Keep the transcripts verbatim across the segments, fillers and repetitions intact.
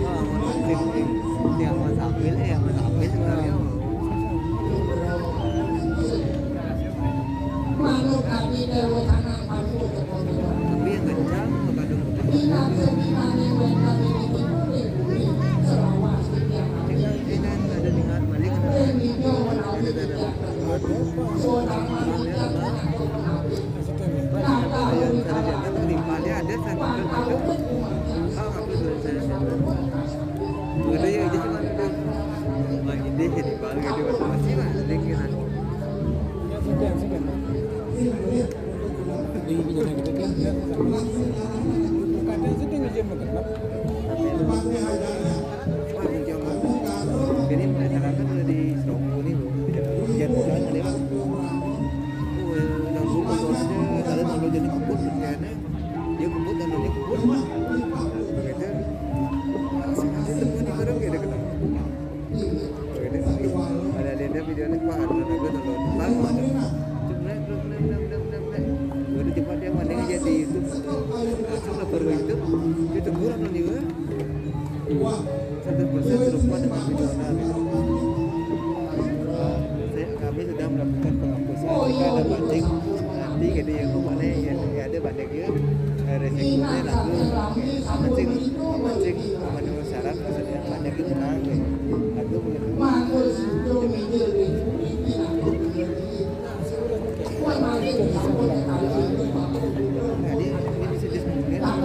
Wah, mau trip, eh. Yang mau sambil, eh, yang mau sambil sebenarnya. Tapi yang kencang, kadang. Ini ada dengar balik, ada. Ada, ada. Ada, ada. Ada, ada. Ada, ada. Ada, ya, ini cuma ada. Wah, ini jadi baru, jadi masih lah, sedikit lah. Ini masyarakat udah di Stromo nih, Bu. Hujan, hujan kali, Pak. Oh, yang dulu motornya, kalau, kalau jadi kebut, hujannya. Dia kebut, kan dia kebut. Begitu. Masih, masih temuan di barang, kayak ada ketemu. Begitu. Ada, ada, ada videonya, Pak, ada lagu tuh, Pak, ada. Cuma, belum, belum, belum, belum, belum, belum. Udah cepat dia mending aja di YouTube. Langsung lapor ke YouTube. Itu kurang nih, Pak. Satu persen serupa dengan video Anda, gitu. Saya, kami sudah melakukan penghapusan. Kita ada banding nanti, gitu ya, pokoknya ya, ya ada banding ya. Eh, resikonya lalu mancing, mancing memenuhi syarat, maksudnya banding itu menang, gitu. Lalu begitu. Jadi, ini bisa disebutin.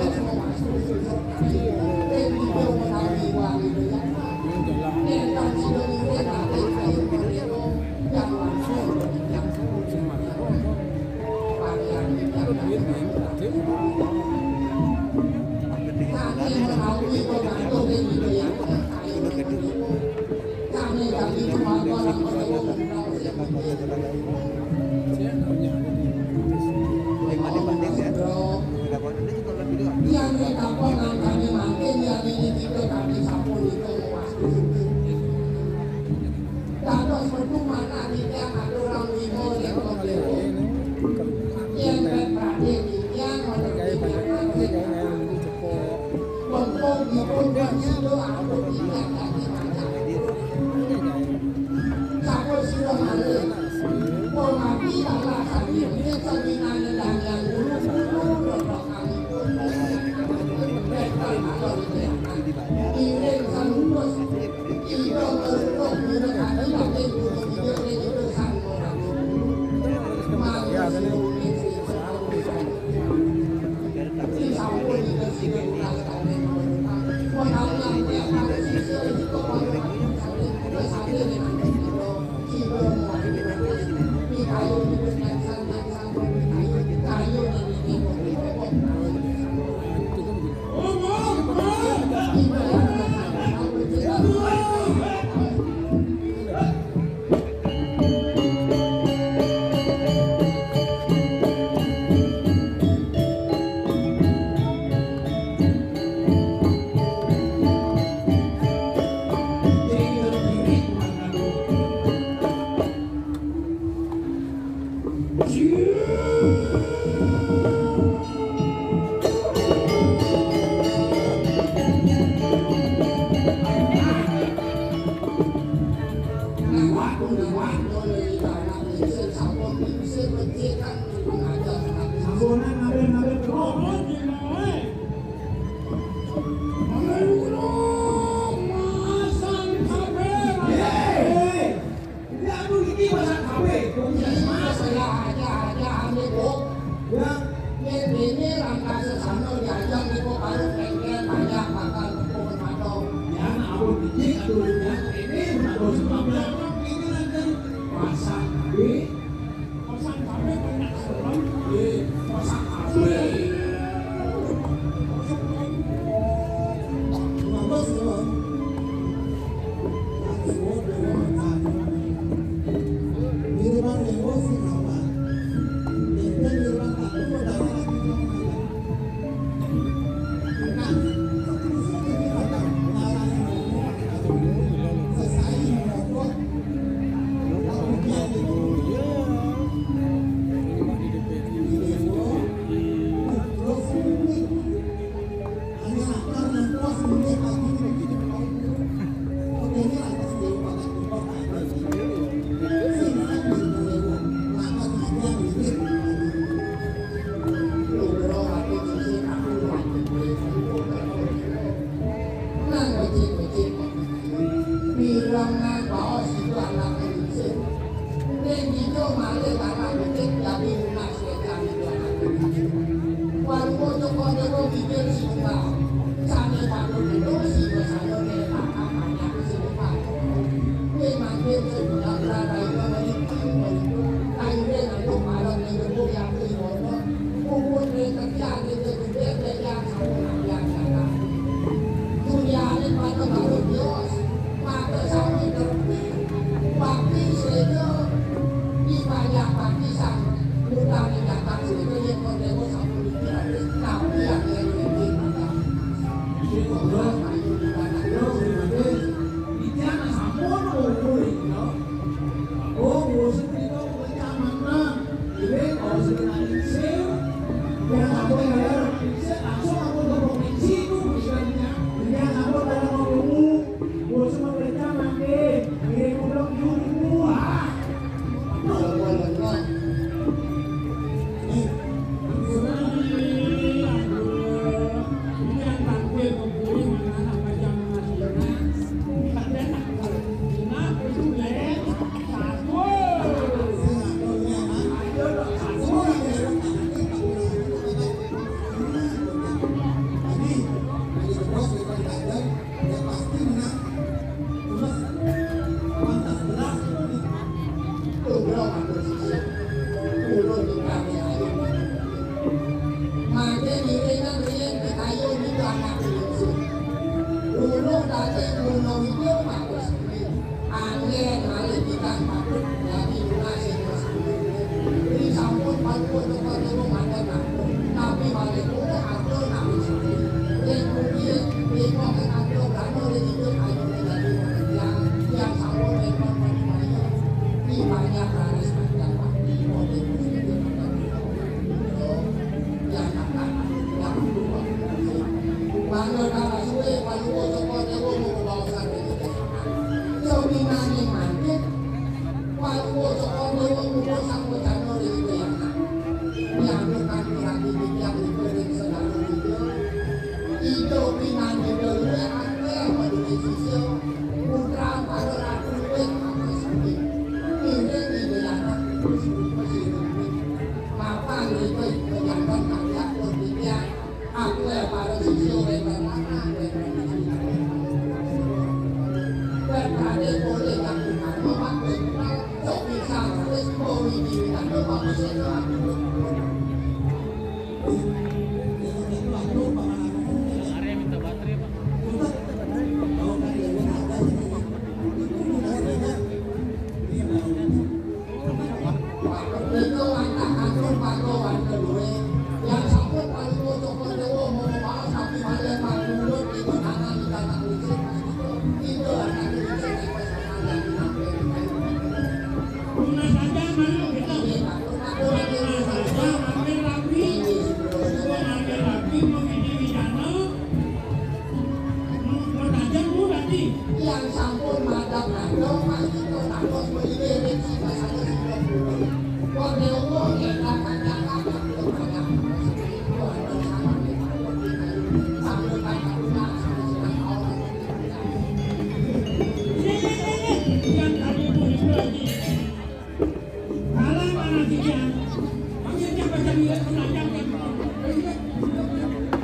Ate Gunung Ijo, Pak Presiden. Anggen malih tigang patut dadi lurah sing resmi. Ri sampun paduka Cokor Dewa mandheg ampun, tapi malih murih atur nawi sami. Ring pundi ing wong ing atur brana ring idup ayu dadi wong tiyang, tiyang sampun rempon paduka. Ri banyak raris panjang pati, modhe Gusti Dewa. Mangga kala suwe paluwa Cokor Dewa mung kawasan ing Jepang. Sawinane mangkin, paluwa Cokor Dewa mung sangwacana ring Jepang. Nyamuk kang piragi titiang ring Sedaru Widya. Ida pinanjena luwih akeh paduke sisya. Putra para ratu luwih akeh sami. Ngiring Ida Anak terus rupa sirupin. Mapan rika pejabat kang diatur titiang. Aku ya para sisya wénten lanang, wénten lanang. Dan kade boleh yang utama, Pak Jenderal, sok bisa terus mau ini, dan lupa mesin. Arya minta baterai, Pak. Nika wantah atur paduka wantah luwih. Yang sampun paduka Cokor Dewa monggo maos, tapi malih pangulun ipun anak ing anak licin. Nika anak licin ing pasangan yang dinampil. Lunas aja, mari kita. Lunas aja, mampir rapi. Mampir rapi, mengini wijana. Pertajam, Bu, tadi. Yang sampun madhep kandhang, Mas, kita takut melirik si Mas, ada si Mas. Kode wong yang akan jalan, yang belum banyak. Ini, ini, ini, ini. Yang tadi Bu Ibu lagi. Kalah mana dia? Maksudnya macam dia penajam yang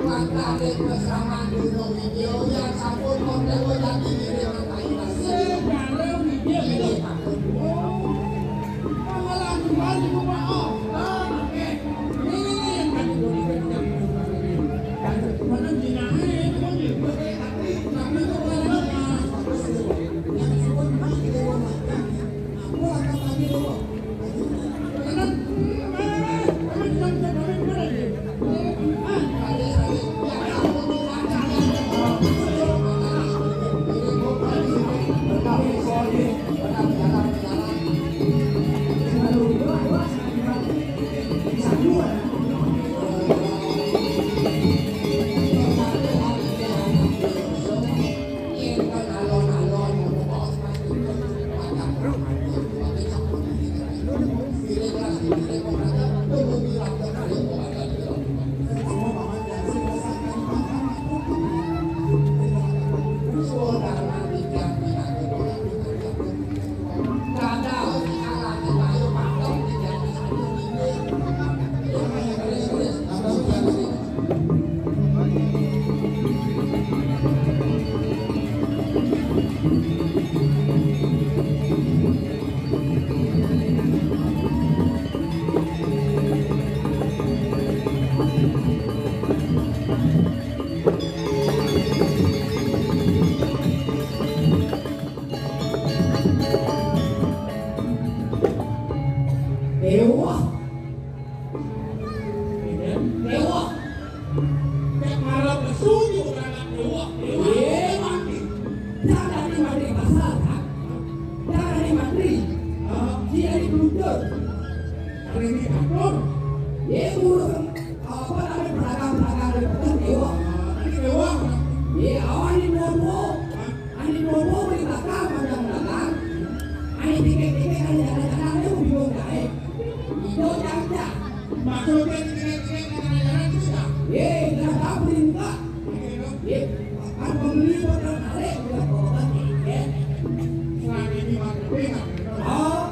Wantah ing pasaman Gunung Widya, yang sampun model dadi ngiring kathah. Segala Widya. Ini takut. Malah kembali ke Pak. Oh, oke. Ini yang tadi boleh kita. Mana jinahe itu kan dia. Tapi itu orang yang sebut mati dewa mati. Dewa. Dewa. Cek ngarep lesu di orang dewa. Dewa. Eh, mati. Jangan di mati pasar, kan? Jangan di mati. Ah, dia di blunder. Ada di kantor. Dia ngurus apa namanya, pedagang-pedagang di pasar, dewa. Ah, ini dewa. Iya, awan di Bobo. Hah? Ane bobo beli bakal magang-magang. Ane pikir-pikir, ane jalan-jalan, ane bingung gaé. Itu cacah. Maksudnya pikir-pikir, ane jalan-jalan itu ya? Ye, nggak tahu beli muka. Iya, dong. Ye, kan pembeli bakal tarik, udah bawa tiket. Selama ini mah lebih nggak bener. Oh,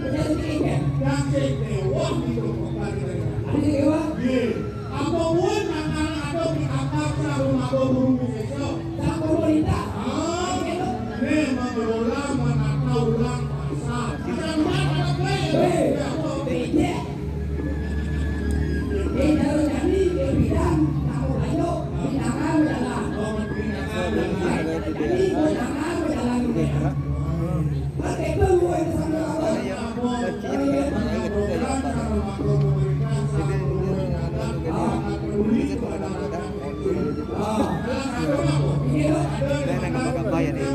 udah tiket. Yang sing mewah itu bukan dari. Ada mewah? Iya. Apa buat anak-anak atau di apa cara mabuk burung di desa? Sapa wanita? Ah, ini mengelola menata ulang pasar. Kita buat anak baik. Hei, becek. Ini kalau jadi, dia bilang, kamu ayo, tindakan jalan. Oh, tindakan jalan. Nah, nah, gambar-gambar ya, nih.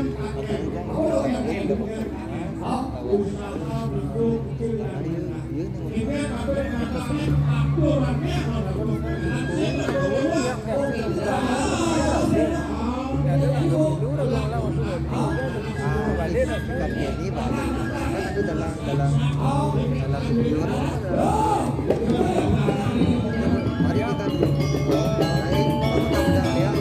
Ini balik. Karena itu dalam, dalam, dalam video. Mari kita dulu. Baik, kita lihat.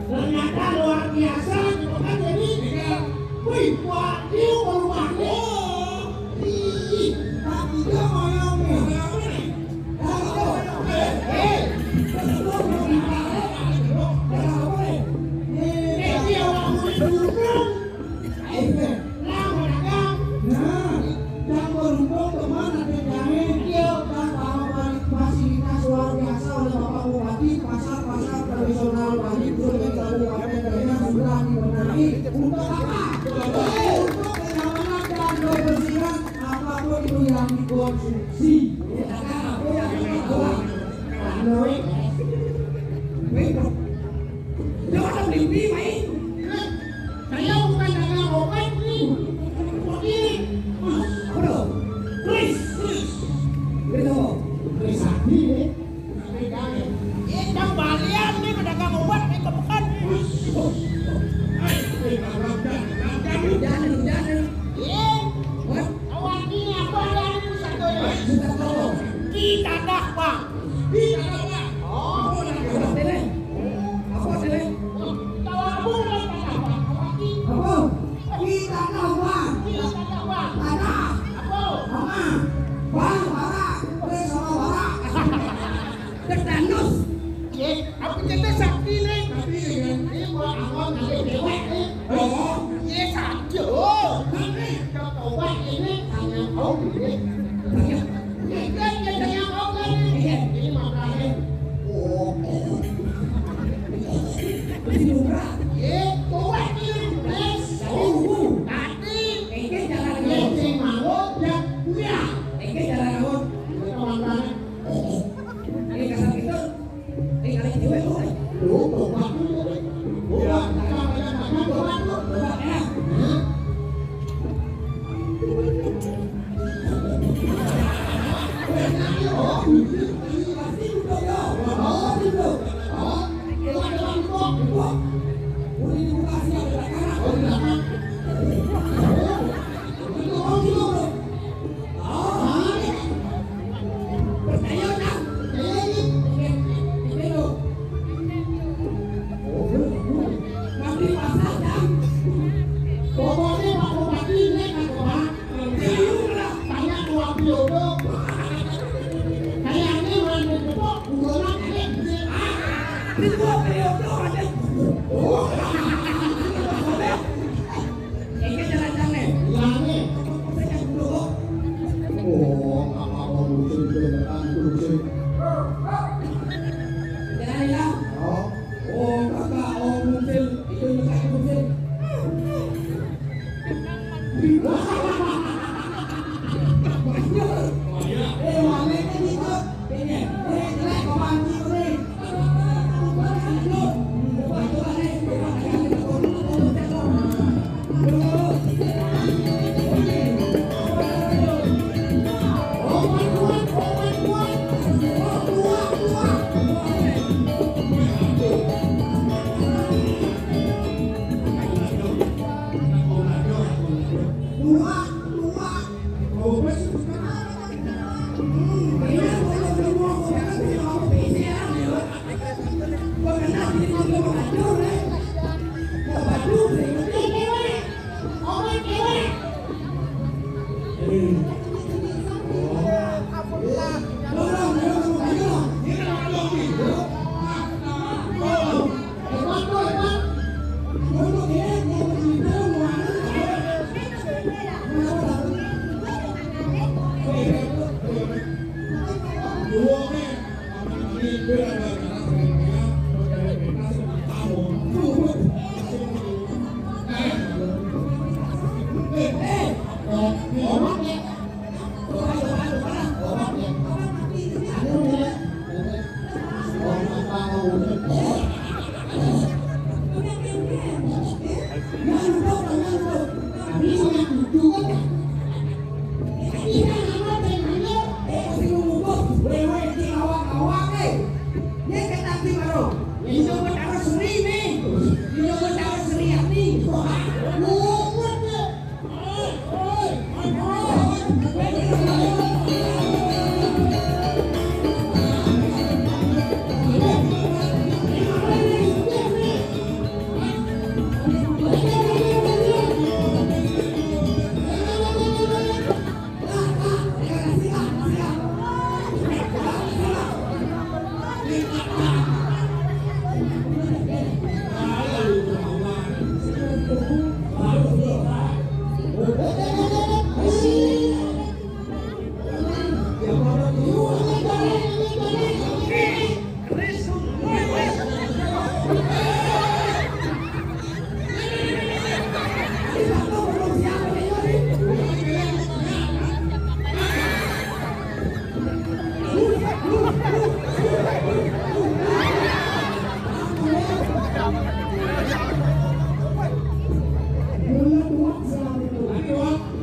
Ternyata luar biasa, gitu kan, jadi, wih, wah, dia berubah. Oh, ih, tapi dia mau yang nih. Eh, eh, eh, dia orang udah turun. Nah, dan berhubung teman ada jahil, dia dan para fasilitas luar biasa oleh Bapak Bupati, pasar-pasar tradisional wajib untuk Kabupaten Daya sudah dibenahi. Untuk apa? Untuk kenyamanan dan kebersihan apapun itu yang dikonsumsi. Jangan beli mie, main. Saya bukan dagang obat nih. Ini, apa tuh? Kris. Kris. Kris apa? Kris sapi nih. Ini kan balian nih, pedagang obat nih, ke pekan. Jangan, jangan. Iya. Awak ini apa yang satu ini? Kita dah, Bang. Kita dah, Bang. Oh, apa sih, Leng? Apa sih, Leng? Kalau aku udah kata apa? Apa? Kita tahu, Bang. Kita tahu, Bang. Tanah. Apa? Mama. Bang, Bara. Wes sama Bara. Tetanus. Ye, aku cerita sakti nih. Ini gua angkot nanti dewek nih. Oh. Ye, sakti. Oh. Nanti. Coba ini tanya kau dulu. Tanya. Ini makannya. Oh. Ini murah. Ye, coba ini. Nanti. Ini jalan. Ye, sing mau, ya, kuya. Ini jalan. Ini kasar gitu. Ini kali cewek lu. Lu, coba. Coba, coba, coba, coba, coba. Hah? Pokoknya Pak Bupati ini kan, Pak. Tanya Tuan Piyodo. Kayaknya main bertepuk, buronan ada. Itu Piyodo ada. Oh. Ini jalan-jalan. Iya, nih. Saya kan dulu. Oh, apa-apa ngurusin itu, ya kan, ngurusin. Jalan ya. Oh. Oh, kakak, oh, ngurusin. Itu yang saya ngurusin.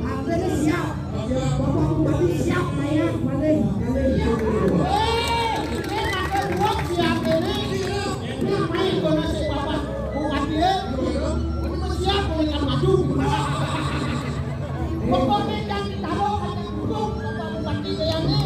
Akhirnya siap. Bapak Bupati siap, saya. Mari, mari. Eh, ini pakai buat siap ini. Ini apa yang gua ngasih Bapak Bupati, ya? Ini mah siap, mereka maju. Pokoknya yang ditaruh ada dukung Bapak Bupati, ya, ini.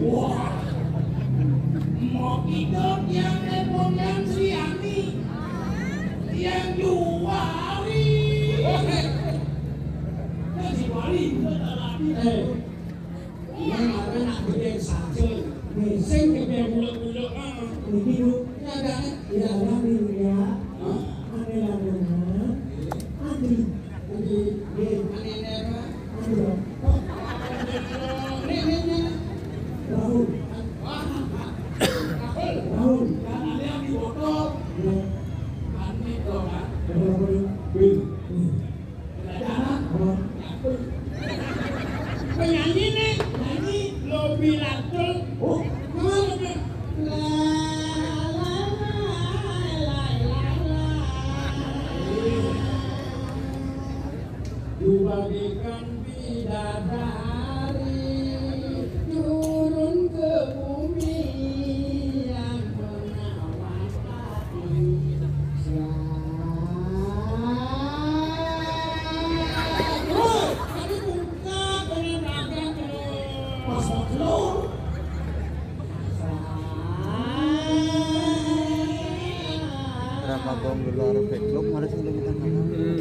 Wah, mau hidup yang Epon yang Sriani, yang juari. Yang juari, eh, yang ada nak gede saja. Nih, sing gede bulek-bulek, ah. Ini lu, ya, ada, ya, ada, ya. Hah? Ada, ada, ada. Ada. Rahul. Rahul. Rahul. Kan ada yang di botol. Aneh dong, kan? Ada apa, ya? Bin. Ada acara? Apa? Penyanyi nih, nyanyi. Lo bilang Oh, gimana, Beb? La, la, la, la, la, la. Bagaikan bidadari turun ke bumi yang menawan hati. Woi, tadi buka, kena dagang, kena. Pas telur. Drama gong di luar backlog, harus lebih tenang. Hmm.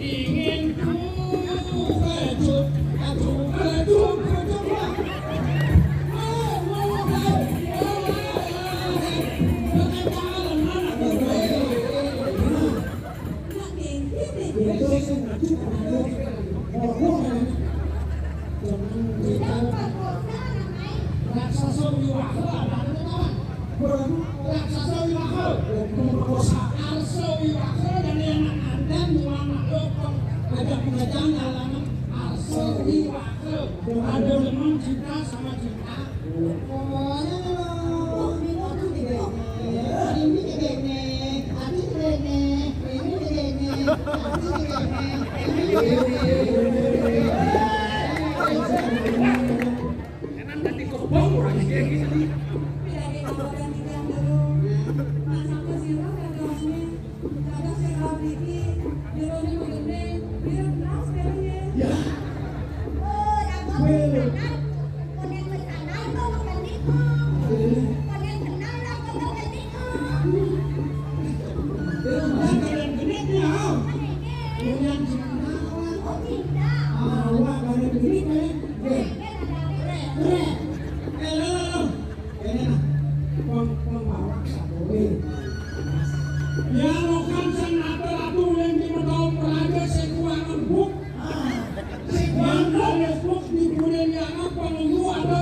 Ingin ku kejut, kejut, kejut, kejut. Raksasa Wiwaha, raksasa Wiwaha, merkosa. Arsa Wiwaha dan yang ada dua makhluk ajak pengajian dalam Arsa Wiwaha. Ada memang cinta sama cinta. Enak dan dikobong orang kayak gini. Tidak ada yang mau ganti yang dulu. Nah, sampai sirah dan kelasnya. Kadang saya kalau bikin, jeronya mau gede, biar kenal sekarang ya. Ya. Oh, dah kau bener. Kau yang bener, kau mau ganti kau. Iya. Kau yang kenal, dah kau mau ganti kau. Ya, bukan kalian genit ya. Kalian cinta. Oh, cinta. Awak kalian genit ya. Keren. Keren. Eh, lo, lo, lo. Kene nah, peng-, pembawa sakowe. Ya, lo kan sing atur-atur yang di Metaun Praja sing kuangan buk. Ah, sing kuangan buk di Pureniana penunggu ada.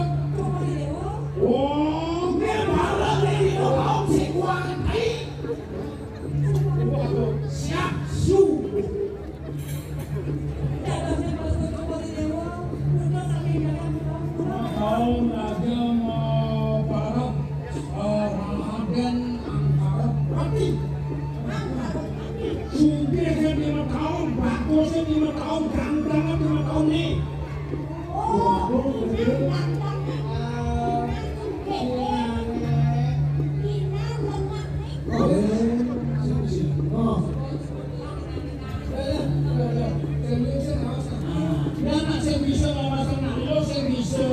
Oh, dia malah dari Metaun sing kuangan tai. Siap, su. Taun aja mau parep, eh, Raden Angkarepati. Sugih sing lima taun, bagus sing lima taun, ganteng sing lima taun nih. Oh, ganteng. Eh, oh, sing, sing. Oh. Ya, nak sing bisa ngomong senang, lo sing bisa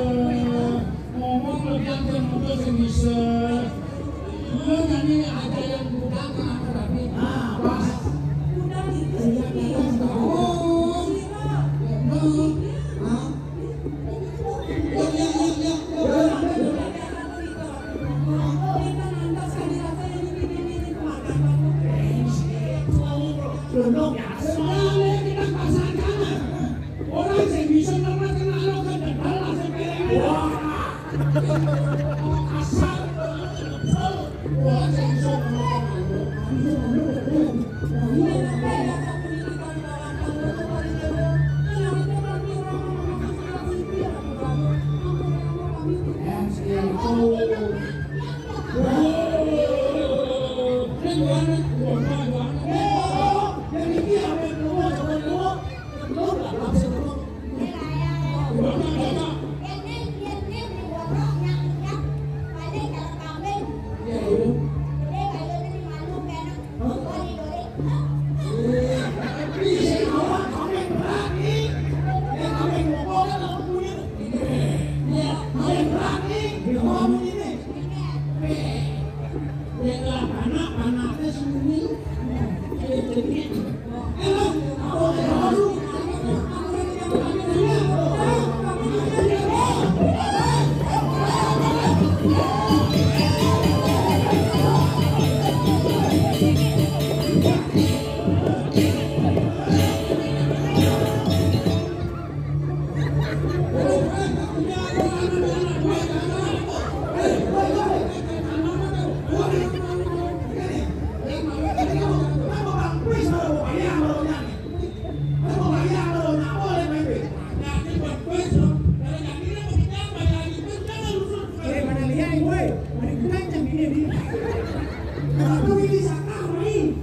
ngomong lebih aja muda sing bisa. Lo nyanyi aja yang muda kan, tapi ah, pas. Muda itu sih. Oh. Ya, no. Ah. Orang sing bisa nang kena lo kan, wah. Kasar. Orang sing bisa nang Aku ini sakau, Rin.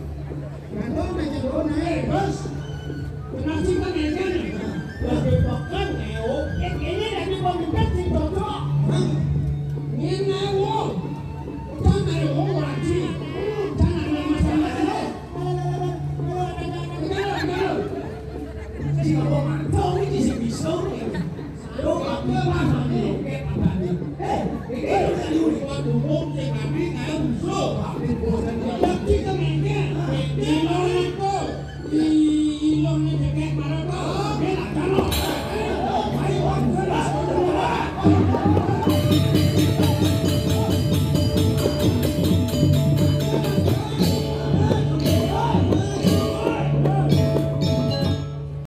Nandun aja lo naik, bos.